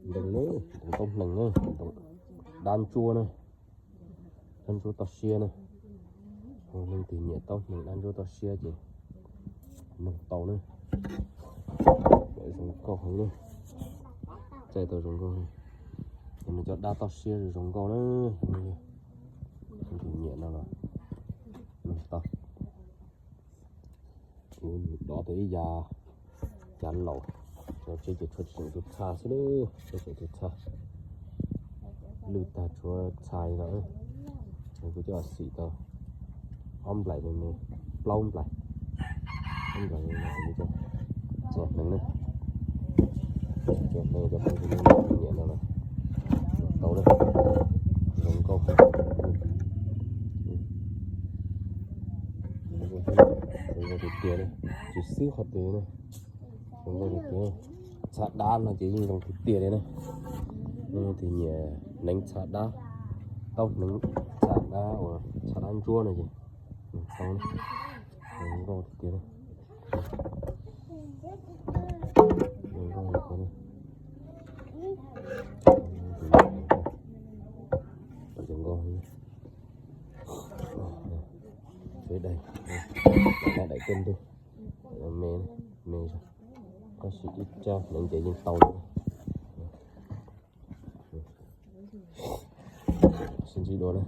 Ntoo ne, ntoo taub hneeg ne, ntoo dab ntsuab ne, dab ntsuab toj siab ne. Neeg twg nyiam taub hneeg dab ntsuab toj siab ces nug tau ne. Zoo nkauj heev ne, txaij tau zoo nkauj. Ces nws cov dab toj siab zoo nkauj na. Neeg twg nyiam no los nug tau. Kuv dov tau ib yav, yav laus, cov tsev ces tshuav tseem tus txha xwb lawm, tseem tus txha, lwj tag tshuav txha li no. Kuv coj xim tau ob nplaim me me, plaub nplaim, ob nplaim me me, txom hneev ne, txom hneev cov phooj ywg nyiam no los tau na, zoo nkauj. Zoo nkauj tiag tiag ne, tsis xwb qhov twg ne, zoo nkauj tiag tiag. Txha dab no ces yeej zoo tiag tiag li ne. Neeg twg nyiam hneev txha dab, taub hneev txha dab uas txha dab ntsuab no ces tau, zoo nkauj tiag tiag. Zoo nkauj, zoo nkauj. Daim, daim tej ntug me, me, tab sis ib tsab hneev ces yeej tau lawm. Sib ntsib dua na.